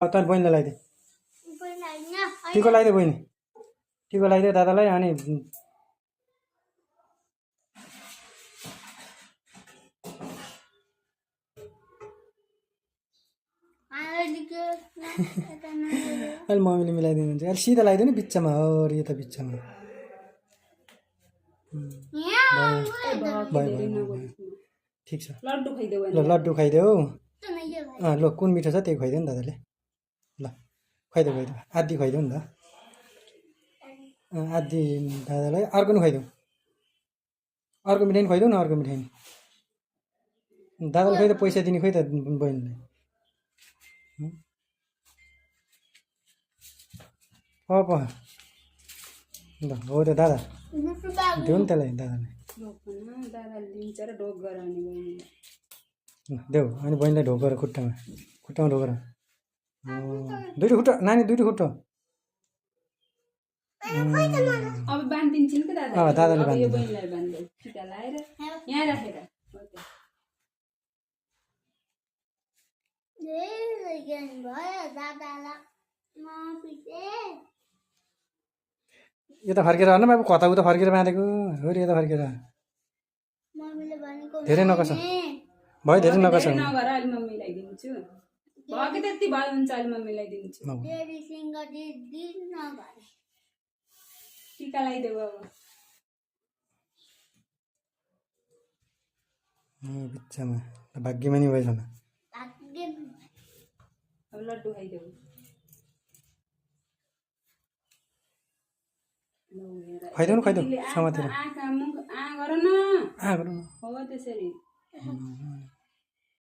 तैँले बहिनीलाई लगाइदे टिको लगाइदे बहिनी टिको लगाइदे दादालाई अनि अहिले मम्मीले मिलाइदिनुहुन्छ अहिले सिधा लगाइदियो नि बिचमा हो यता बिचमा भयो ठिक छ ल लड्डु खाइदेऊ ल कुन मिठो छ त्यही खुवाइदियो नि दादाले ल खुवाइदेऊ आदि खुवाइदेऊ नि त आदि दादालाई अर्को नि खुवाइदेऊ अर्को मिठाई नि खुवाइदेऊ न अर्को मिठाई दादाले खोइ त पैसा दिने खोइ त बहिनीलाई अब ल हो त दादा देऊ नि त्यसलाई दादालाई देऊ अनि बहिनीलाई ढोक गर खुट्टामा ढोक गर दुईटो खुट्टा नानी दुईटो खुट्टा अब बान्दिन्छन् के दादा दादाले अब यो बहिनीलाई बान्दै टिका लाएर यहाँ राखेर यता फर्केर हेर्न बाबु कता उता फर्केर बाँधेको हो रे यता फर्केर धेरै नकस भयो धेरै नकस नगर अहिले म मिलाइदिन्छु भयो कि त्यति भयो हुन्छ अहिले म मिलाइदिन्छु टिका लगाइदेऊ अब बिचमा भाग्यमा नि भएछ अब लड्डु खाइदेऊ खुवाइदेऊ न खुवाइदेऊ समातेर आँखा मुख गर न हो त्यसरी